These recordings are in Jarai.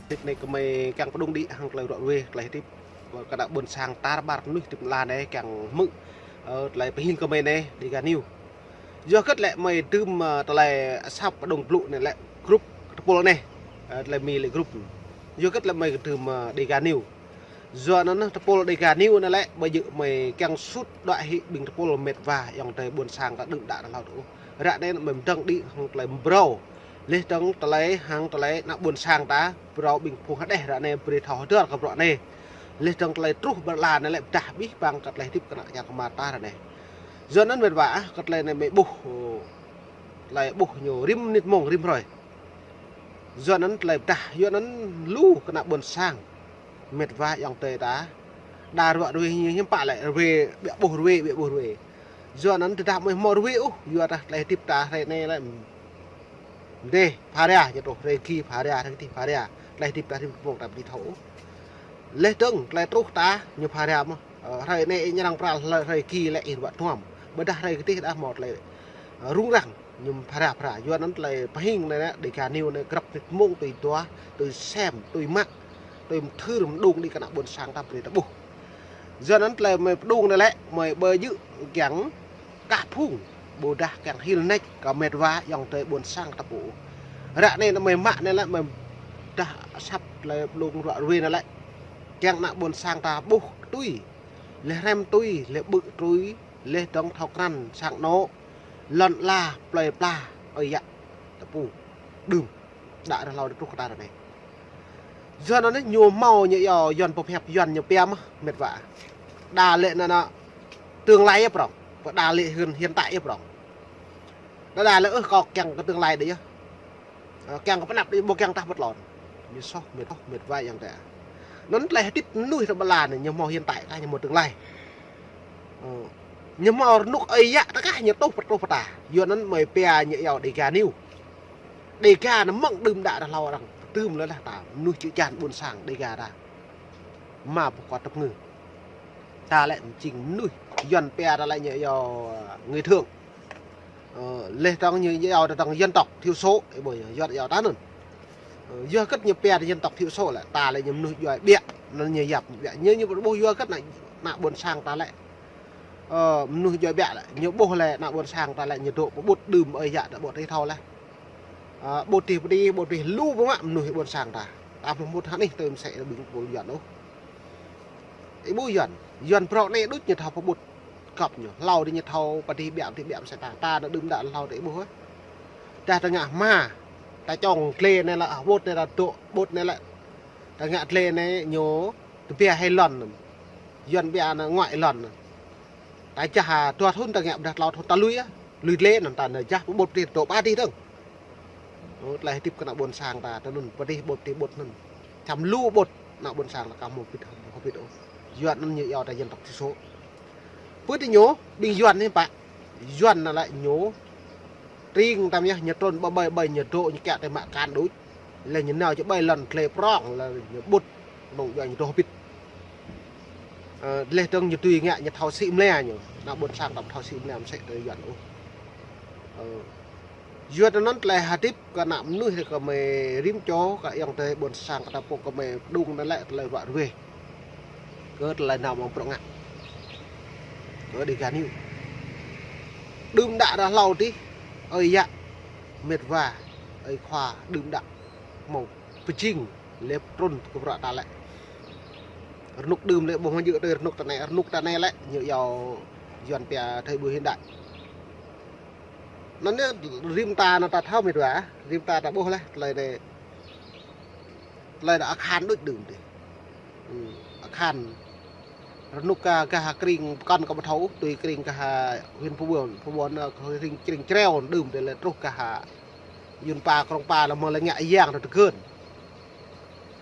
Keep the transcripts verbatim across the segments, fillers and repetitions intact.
Tip anai kơmơi kiăng pơdŏng đĭ hăng tơlơi ruă ruê, tơlơi hơdip kơ ană ƀôn sang tar ƀar mơnuih tip mơla anai kiăng hmư̆, ơ, tơlơi pơhing kơmơi anai Dega News. Yua hơgĕt lĕ mơi dưm, ơ, tơlơi asăp pơdŏng blŭ anai lĕ group tơpul anai, ơ, tơlơi mi lĕ group. Yua hơgĕt lĕ mơi dưm, ơ, Dega News. Yua anŭn tơpul Dega News anai lĕ ƀơi jơ̆ mơi kiăng sut đuaĭ hĭ ƀing tơpul met wa ayŏng adơi ƀôn sang ta đưm đă rơhlâo tơ ôh. Ră anai mơi mơdơ̆ng đĭ hăng tơlơi mbrâo. Laih dơ̆ng tơlơi hăng tơlơi ană ƀôn sang ta phrâo ƀing phung hơđeh ră anai brơi thâo hơdơr kơ bruă anai. Laih dơ̆ng tơlơi truh ƀơi ala anai lĕ pơdah abih bang kơ tơlơi hơdip kơ ană čar kơmar ta ră anai. Yua anŭn met wa ah, kơ tơlơi anai mơi ƀuh, tơlơi ƀuh ñu rĭm mơnit mông rĭm hrơi. Yua anŭn tơlơi pơdah, yua anŭn lu kơ ană ƀôn sang met wa ayŏng adơi ta. Đa ruă ruê ñu hiư̆m pă lĕ ruê, ƀiă ƀuh ruê, ƀiă ƀuh ruê. Yua anŭn tơdah mơi hmâo ruê ôh, yua dah tơlơi hơdip ta hrơi anai lĕ mơdeh pha ria, ñu truh hrơi ki pha ria, hrơi ki pha ria. Tơlơi hơdip ta rĭm mông ta ƀu thâo ôh. Laih dơ̆ng tơlơi truh ta ñu pha ria mơ̆n. Ơ, hrơi anai ih arăng pral hrơi, hrơi ki lĕ ih ruă hnuăm. Ƀôdah hrơi kơtih dah hmâo tơlơi, ơ, rŭng răng. Ñu pha ria pha ria. Yua anŭn tơlơi pơhing anai, Dega News anai grăp mơnit mông tui dua, tui sem, tui mă, tui mơthưr mơdŏng đĭ kơ ană ƀôn sang ta brơi ta ƀuh. Yua anŭn tơlơi mơi pơdŏng anai lĕ mơi ƀơi jơ̆ kiăng kah phung, ƀôdah kiăng hil nač kơ met wa ayŏng adơi ƀôn sang ta pô. Ră anai mơi mă anai lĕ mơi dah asăp tơlơi pơdŏng ruă ruê anai lĕ kiăng ană ƀôn sang ta ƀuh tui, laih hrăm tui, laih ƀư̆ tui, laih dơ̆ng thâo krăn sang anŏ, lŏn ala, plơi pla, ơi yă, ta pô, đưm đă rơhlâo truh kơ ta ră anai. Yua anŭn ñu hmâo ñu iâu Yuan pơhiăp Yuan ñu pia mơ̆n met wa. Đa lĕ anŭn, anŭn tương lai yơh prŏng, pơ đa lĕ hiện, hiện tại yơh prŏng. Đa đa lĕ ơ kâo kiăng kơ tương lai đôč yơh. Ơ, kiăng kơ pơanăp đôč, ƀu kiăng tah pơtlon. Ñu soh met, met wa ayŏng adơi. Anŭn tơlơi hơdip mơnuih tơ ƀơi ala anai ñu hmâo hiện tại kah ñu hmâo tương lai. Ơ, ñu hmâo rơnŭk ơi yă ta kah ñu truh pơ, truh pơ ta. Yua anŭn mơi pia ñu iâu Dega News. Dega anŭn mơ̆ng đưm đă rơhlâo arăng dưm lĕ lah ta mơnuih čư̆ čan ƀôn sang Dega ta. Mă pơkŏt tơpơngư. Ta lĕ jing mơnuih Yuan pia ta lĕ ñu iâu, ơ, người Thượng. Ơ, laih dơ̆ng ñu iâu ta dơ̆ng dân tộc thiểu số, ơ, ƀơi Yuan iâu ta anŭn. Ơ, yua hơgĕt ñu pia ta dân tộc thiểu số lĕ, ta lĕ ñu mơnuih djuai ƀiă, anŭn ñu yap ƀiă. Ñu, ñu ƀuh yua hơgĕt ană, ană ƀôn sang ta lĕ. Ơ, mơnuih djuai ƀiă lĕ, ñu ƀuh lĕ ană ƀôn sang ta lĕ ñu dŏ pơƀut đưm ơi yă ta ƀu thâo lĕ. Ơ, ƀu tih pơdih, ƀu tih lu ƀu mă mơnuih ƀôn sang ta. Ta ƀu mŭt hơnih tơm sĕ ƀing pul Yuan ôh. Ih ƀuh Yuan, Yuan prŏ anai đôč ñu thâo pơƀut kŏp ñu. Hlâo dih ñu thâo pơdih ƀiă, pơdih ƀiă mơsĕ ta. Ta anŭn đưm đă hlâo dih ƀuh. Dah ta ngă hma. Ta čŏng gle anai lĕ, ƀut anai lĕ dŏ, ƀut anai lĕ. Ta ngă gle anai ñu tơbiă hai lŏn. Yuan ƀiă anŭn ngoại lŏn. Ta jah dua thŭn ta ngă ƀôdah klâo thŭn ta lui ah. Lui gle anŭn ta anŭn jah pơƀut pơdih dŏ pă dih dơ̆ng. Ơ, tơlơi hơdip kơ ană ƀôn sang ta, ta anŭn pơdih ƀut pơdih ƀut anŭn. Čăm lu ƀut ană ƀôn sang ta kah hmâo pit, hmâo pit ôh. Yua anŭn ñu iâu ta dân tộc thiểu số. Pơ tơ ñu, ƀing Yuan anai pă. Yuan anŭn lĕ ñu tring tam yơh, ñu trŭn ƀơi ƀơi ƀơi ñu dŏ ñu kiăng tơmă kan đôč. Lĕ ñu nao či ƀơi lŏn gle prŏng lĕ ñu ƀut, nŏng djuai ñu dŏ pit. Ơ, laih dơ̆ng ñu tui ngă ñu thâo sĭ mlĕ ñu. Ană ƀôn sang ta ƀu thâo sĭ mlĕ mơsĕ tơ Yuan ôh. Ơ, yua anŭn tơlơi hơdip kơ ană mơnuih kơ mơi rĭm čô kơ ayŏng adơi ƀôn sang kơ ta pô kơ mơi pơdŏng anai lĕ tơlơi ruă ruê. Kơ tơlơi nao mơ̆ng prŏng ngă. Kơ Dega News. Đưm đă rơhlâo dih, ơi yă, met wa, ơi khua, đưm đă. Hmâo pơjing, lĕ trŭn kơ bruă ta lĕ. Rơnŭk đưm lĕ ƀu hmâo djơ̆ tui rơnŭk ta anai, rơnŭk ta anai lĕ, ñu iâu Yuan pia thời buổi hiện đại. Anŭn yơh rĭm ta anŭn ta thâo met wa, rĭm ta ta ƀuh lĕ, tơlơi anai, tơlơi anŭn akhan đôč đưm dih. Ư, akhan. Rơnŭk gah, gah krĭng pơkŏn kơ ƀu thâo, tui krĭng gah huyện Phú Buôn, Phú Buôn, ơ, krĭng, krĭng Čreo đưm dih lĕ truh gah Yuan pa, krông pa lĕ mơ̆ lĕ ngă yang ta tơgơn.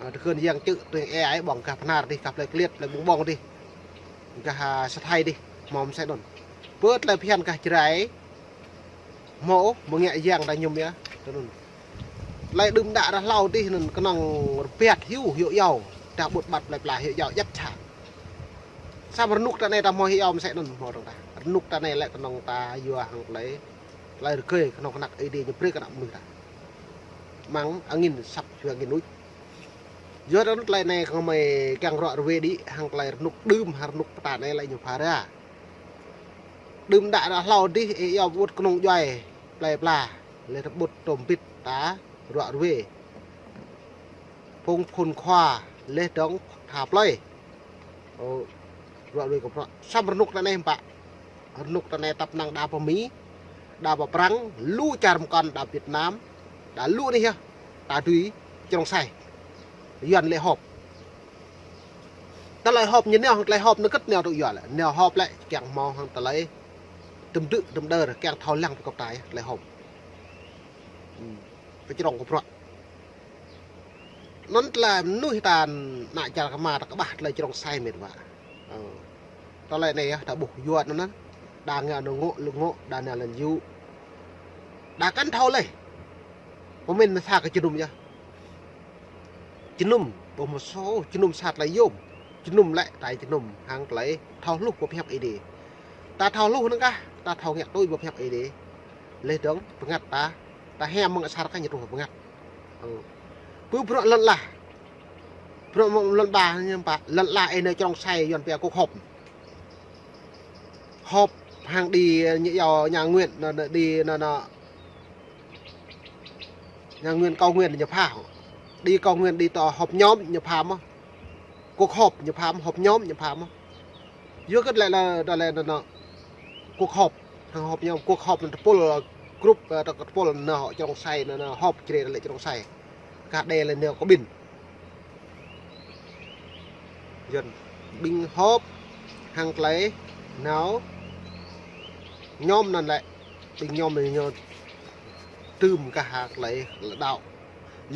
Ơ, tơgơn yang čư̆, tui e ai ƀơ̆ng gah Bơhnar dih, gah plơi Kliêt, plơi Bông Bông dih. Gah, ơ, Sa Thai dih, hmâo mơsĕ anŭn. Pơ tơlơi phiăn gah Jrai, hmâo ôh, mơ̆ ngă yang ta mơñum yơh, tui anŭn. Tơlơi đưm đă rơhlâo dih anŭn kơnơ̆ng rơbat hyu, hyu iâu, ta ƀut ƀat plơi pla hyu iâu, djăp čă. Samơ̆ rơnŭk ta anai ta hmâo hyu iâu mơsĕ anŭn hmâo dơ̆ng ta. Rơnŭk ta anai lĕ kơnơ̆ng ta yua hăng tơlơi, tơlơi rơgơi kơnơ̆ng kơnăk Ơi Adai ñu brơi kơ ană mơnuih ta. Mơ̆ng angin săp yua angin đôč. Yua anŭn tơlơi anai kơ mơi kiăng ruă ruê đĭ hăng tơlơi rơnŭk đưm hăng rơnŭk pơtă anai lĕ ñu phara. Đưm đă đă hlâo dih ih yua ƀu ƀut kơnung djuai plơi pla. Leh tơƀut tôm bit ta ruă ruê. Phung phun khua leh dong tha plơi. Ơ, ruă ruê kơ bruă. Samơ̆ rơnŭk tơ anai ƀă. Rơnŭk tơ anai tăp năng đa pơ Mi, đa pơ Prăng, lu čar mơkŏn đa Việt Nam, đa lu anai yơh. Ta dui črông sai. Yuan lĕ họp. Tơlơi họp ñu nao, tơlơi họp ñu kơ̆t nao tŭ yua lĕ. Nao họp lĕ kiăng hmâo hăng tơlơi tơm đư̆ tơm đơr, kiăng thâo lăng pơkŏp tai, tơlơi họp. Hmm. Pơčrông kơ bruă. Anŭn tơlơi mơnuih ta ană čar kơma ta kơƀah tơlơi črông sai mĕt wa. Ơ. Tơlơi anai yơh, ta ƀuh yua anŭn. Đa ngă anŭn ngŏ, lu ngŏ, đa nao lŏn yŭ. Đa kăn thâo lĕ. Pơmĭn mơsa kơ jơnum yơh. Jơnum, ƀuh mơsô, jơnum sa tơlơi yôm. Jơnum lĕ, tai jơnum, hăng tơlơi thâo hluh pơhiăp Ơi Adai. Ta thâo hluh năng kah, ta thâo ngă tui pơhiăp Ơi Adai. Leh dong, bơngăt ta, ta hĕ mơ̆ng asar kah ñu truh bơngăt. Ơ. Pơ bruă lŏn lah. Bruă mơ̆ng lŏn ba ñu pă, lŏn lah ih nao črông sai yuan pia kŏk họp. Họp hăng đi ñu yua nhà nguyện, nă, nă, đi, nă, nă. Nhà nguyện cầu nguyện ñu pha. Đi cầu nguyện đi tơ họp nhóm ñu pha mơ̆. Kŏk họp ñu pha mơ̆, họp nhóm ñu pha mơ̆. Yua kơ tơlơi lĕ, tơlơi lĕ nă, nă. Kŏk họp, hăng họp nhóm, kŏk họp nă tơpul, group, ơ, tơ tơpul nă, črông sai nă, nă, họp čre lĕ črông sai. Kah đe lĕ nao kơ ƀing. Yuan, ƀing họp, hăng tơlơi, nao, nhóm anŭn lĕ, ƀing nhóm anŭn ñu tơm kah hăng tơlơi, tơlơi đaŏ.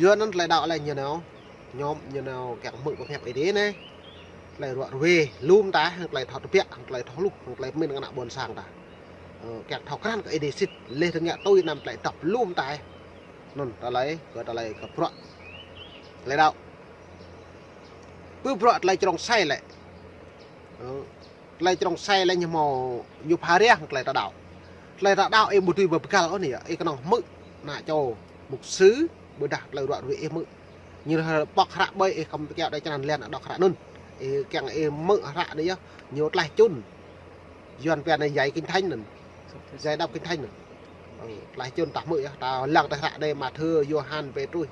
Yua anŭn tơlơi đaŏ lĕ ñu nao, nhóm ñu nao kiăng hmư̆ pơhiăp Ơi Adai anai. Tơlơi ruă ruê, lŏm ta, hăng tơlơi thâo tơbiă, hăng tơlơi thâo hluh, hăng tơlơi pơmĭn kơ ană ƀôn sang ta. Ơ, kiăng thâo krăn kơ Ơi Adai sĭt, leh dong ngă tui anăm tơlơi tŏp lŏm ta. Anŭn, tơlơi, kơ tơlơi kơ bruă. Tơlơi đaŏ. Pơ bruă tơlơi črông sai lĕ. Ơ, tơlơi črông sai lĕ ñu hmâo ñu phara hăng tơlơi ta đaŏ. Tơlơi ta đaŏ ih ƀu dưi pơkăl ôh anai yơh, ih kơnơ̆ng hmư̆, ană čô, mục sư, ƀôdah tơlơi ruă ruê ih hmư̆. Ñu pŏk hră ƀơi ih khŏm kiaŏ đơi čơnăn lĕ ană đŏk hră anŭn. Ih kiăng ih hmư̆ hră anai yơh, ñu tlaih čun. Yuan pia anai giải kinh thánh anŭn. Giải đọc kinh thánh anŭn. Ơ, tlaih čun ta hmư̆ yơh, ta lăng tơlơi hră anai Mathiơ, Yôhan, Pêtrôs.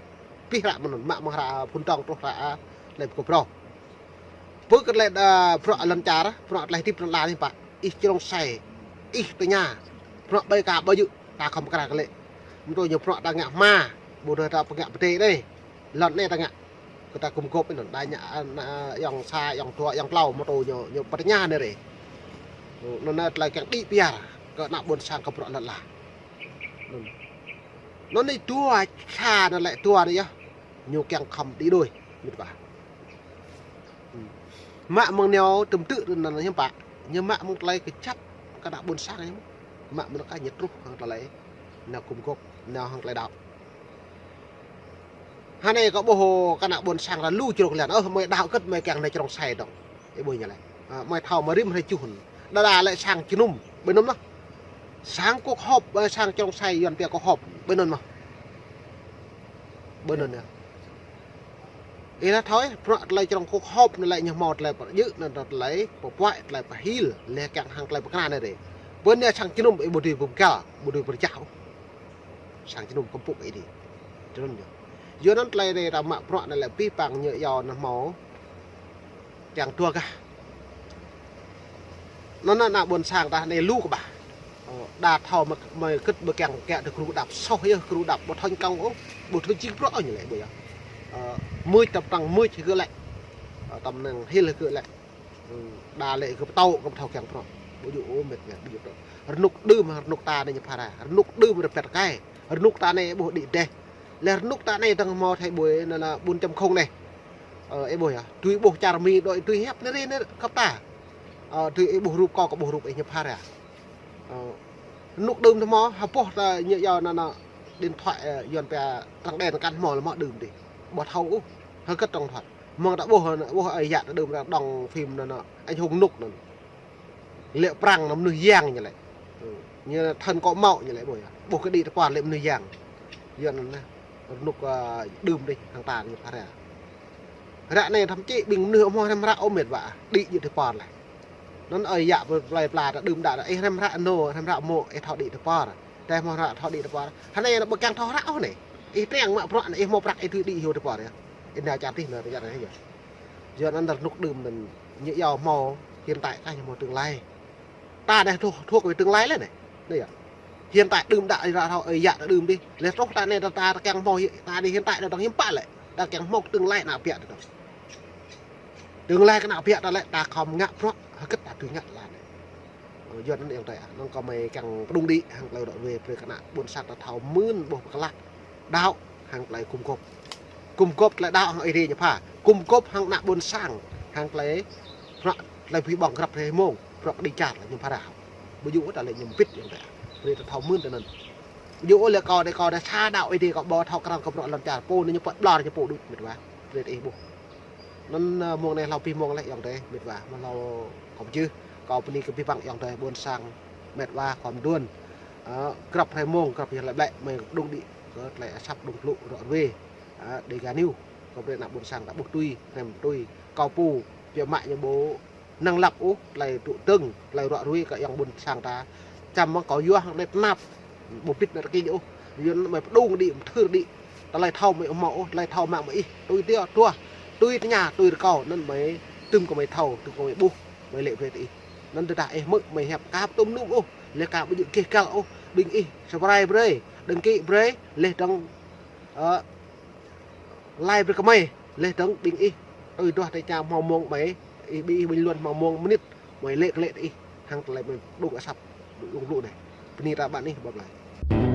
Pih hră mơ̆n anŭn, mă mơ̆ng hră phŭn tong truh hră, ơ, tơlơi pơkŏp rŏ. Pơ kơ tơlơi đa bruă lŏn čar, bruă tơlơi hơdip lŏn la anai pă. Ih črông sai, ih tơña. Bruă ƀơi ka ƀơi jơ̆, ta khŏm kra kơ lĕ. Mơ̆ tui ñu bruă ta ngă hma, ƀu djơ̆ ta pơngă pơdai anai. Lŏn anai ta ngă. Kơ ta gum gôp anŭn, đa ñu, ană, ayŏng sa, ayŏng dua, ayŏng klâo, mơ̆ tui ñu, ñu pơtơña anai rê. Anŭn anai tơlơi kiăng đĭ piar, kơ ană ƀôn sang kơ bruă lŏn la. Anŭn. Anŭn anai dua sa anŭn lĕ dua anai yơh. Ñu kiăng khŏm đĭ đôi, mĭt wa. Mă mơ̆ng nao tơm tư̆ anŭn hiư̆m pă. Ñu mă mơ̆ng tơlơi kơjăp kơ ană ƀôn sang ñu. Mă mơ̆ng kah ñu truh hăng tơlơi nao gum gôp, nao hăng tơlơi đaŏ. Hơnai kơ ƀuh kơ ană ƀôn sang ta lu črông lĕ. Ơ, mơi đaŏ kơ̆t mơi kiăng nao črông sai dong. Ih ƀuh ñu lĕ. Ơ, mơi thâo mơi rĭm hrơi čuh. Đa đa lĕ sang jơnum, ƀơi anŭn mơ̆n. Sang kŏk họp, ơ, sang črông sai yuan pia kŏk họp, ƀơi anŭn mơ̆n. Ƀơi anŭn yơh. Ih lah thâo, bruă tơlơi črông kŏk họp anŭn lĕ ñu hmâo tơlơi pơjơ̆, anŭn tơlơi pơpuaĭ, tơlơi pơhil, leh kiăng hăng tơlơi pơkra anai rê. Ƀơi anai sang jơnum ih ƀu dưi pơkăl, ƀu dưi pơrơjăh. Sang jơnum kơmpuk ih đĭ. Trơn yơh. Yua anŭn tơlơi anai ta mă bruă anai lĕ pih păng ñu yua anŭn hmâo. Kiăng dua gah. Anŭn ană ƀôn sang ta anai lu kơƀah. Ơ, đa thâo mă, mơi kơ̆t ƀu kiăng kiaŏ tơ gru đăp soh yơh, gru đăp ƀu thành công ôh, ƀu thành jing bruă ôh ñu lĕ ƀu yơh. Ơ, mưč tơm tăng mưč hơgĕt lĕ. Ơ, tơm năng hil hơgĕt lĕ. Ơ, đa lĕ gơ̆ pơtô, gơ̆ pơtô kiăng bruă. Ƀu djơ̆ ôh mĕt wa, ƀu djơ̆ bruă. Rơnŭk đưm, rơnŭk ta anai ñu phara. Rơnŭk đưm rơpet kai. Rơnŭk ta anai ƀuh đĭ đeh. Lĕ rơnŭk ta anai dơ̆ng hmâo thâo ƀuh anŭn anŭn bốn chấm không anai. Ơ, ih ƀuh yơh. Tui ƀuh čar Mi đôč tui hiăp anai rê anai khăp ta. Ơ, tui ih ƀuh rup kâo kơ ƀuh rup ih ñu phara. Ơ, rơnŭk đưm tơ hmâo, hơpŏh ta ñu yua anŭn anŭn điện thoại, ơ, yuan pia trắng đen kăn hmâo lĕ hmâo đưm dih. Ƀu thâo ôh, hơgĕt trắng thoại. Mơ̆ng ta ƀuh, ƀuh ơi yă ta đưm đang đóng phim anŭn anŭn, anh hùng rơnŭk anŭn. Lĕ Prăng anŭn mơnuih yang ñu lĕ. Ơ, ñu thân có máu ñu lĕ ƀuh yơh. Ƀuh kơ đĭ tơpă lĕ mơnuih yang. Yua anŭn anai, rơnŭk, ơ, đưm dih, hăng ta ñu phara. Ră anai thậm chí ƀing mơnuih ƀu hmâo hrăm hră ôh mĕt wa. Đĭ djơ̆ tơpơr lĕ. Anŭn ơi yă plơi pla ta đưm đă, ih hrăm hră anŭn, hrăm hră mơ̆, ih thâo đĭ tơpơr. Tơdah ƀu hmâo hră thâo đĭ tơpơr. Hơnai ƀu kiăng thâo hră ôh anai. Ih triăng mă bruă anai, ih hmâo prăk ih tui đĭ hyu tơpơr yơh. Ih nao čar tih nao čar anai yơh. Yua anŭn rơnŭk đưm anŭn ñu iâu hmâo hiện tại kah ñu hmâo tương lai. Ta anai thuộc, thuộc về tương lai lĕ anai. Anai yơh. Hiện tại đưm đă ră thâo ơi yă ta đưm dih. Lĕ truh ta anai ta, ta, ta kiăng hmâo hi-, ta anai hiện tại ta đang hiư̆m pă lĕ. Ta kiăng hmâo tương lai ană biă ta. Tương lai kơ ană biă ta lĕ ta khŏm ngă bruă hơget ta dưi ngă lăn anai. Ơ, yua anŭn ayŏng adơi ah, anŭn kâo mơi kiăng pơđŭng đĭ hăng tơlơi ră ruai brơi kơ ană ƀôn sang ta thâo mưn ƀuh pơklah đaŏ hăng tơlơi gum gôp. Gum gôp tơlơi đaŏ hăng Ơi Adai ñu pha. Gum gôp hăng ană ƀôn sang hăng tơlơi bruă, tơlơi pơhiăp ƀơ̆ng grăp hrơi mông, bruă kơđi čar lĕ ñu pha rao. Ƀu djơ̆ ôh ta lĕ ñu pĭt ayŏng adơi ah. Brơi ta thâo mưn tui anŭn. Ƀu djơ̆ ôh lĕ kâo đơi kâo đơi sa đaŏ Ơi Adai kâo ƀu thâo krăn kơ bruă lŏn čar pô anai ñu pơđar ñu pô đôč mĕt wa. Brơi ta ih ƀuh. Anŭn, ơ, mông anai hlâo abih mông lĕ ayŏng adơi mĕt wa, mơ̆ hlâo kâo pơjưh, kâo bơni kơ abih bang ayŏng adơi ƀôn sang mĕt wa khŏm đuôn. Ơ, grăp hrơi mông, grăp yơh lĕ ƀĕ, mơi pơđŭng đĭ kơ tơlơi asăp đŭng glŭ ră ruai. Ơ, Dega News, kâo brơi ană ƀôn sang ta ƀuh tui, hrăm tui, kâo pô, biă mă ñu ƀu năng lăp ôh, tơlơi tŭ tơ̆ng, tơlơi ră ruai kơ ayŏng ƀôn sang ta. Čăm mơ̆ng kâo yua hăng anai tơnap, ƀu pĭt anai tơkĭ ôh. Yua anŭn mơi pơđŭng đĭ, mơthưr đĭ. Tơlơi thâo mơi ƀu hmâo ôh, tơlơi thâo mă mơi ih. Tui tơ̆, tuah. Tui tơña, tui rơkâo, anŭn mơi tŭm kơ mơi thâo, tŭm kơ mơi ƀuh, mơi lĕ brơi tơ ih. Anŭn tơdah ih hmư̆, mơi hiăp ka pơtŭm nŭm ôh, lĕ ka ƀu djơ̆ gêh găl ôh, ƀing ih, subscribe brơi, đăng ký brơi, laih dơ̆ng, ơ, like brơi kơ mơi, laih dơ̆ng ƀing ih. Tui duah tơña hmâo mông mơi, ih ƀing ih bình luận hmâo mông mơnit, mơi lĕ kơ lĕ tơ ih, hăng tơlơi mơi pơđŭng asăp, pơđŭng glŭ anai. Bơni ta ƀă anih, bye bye.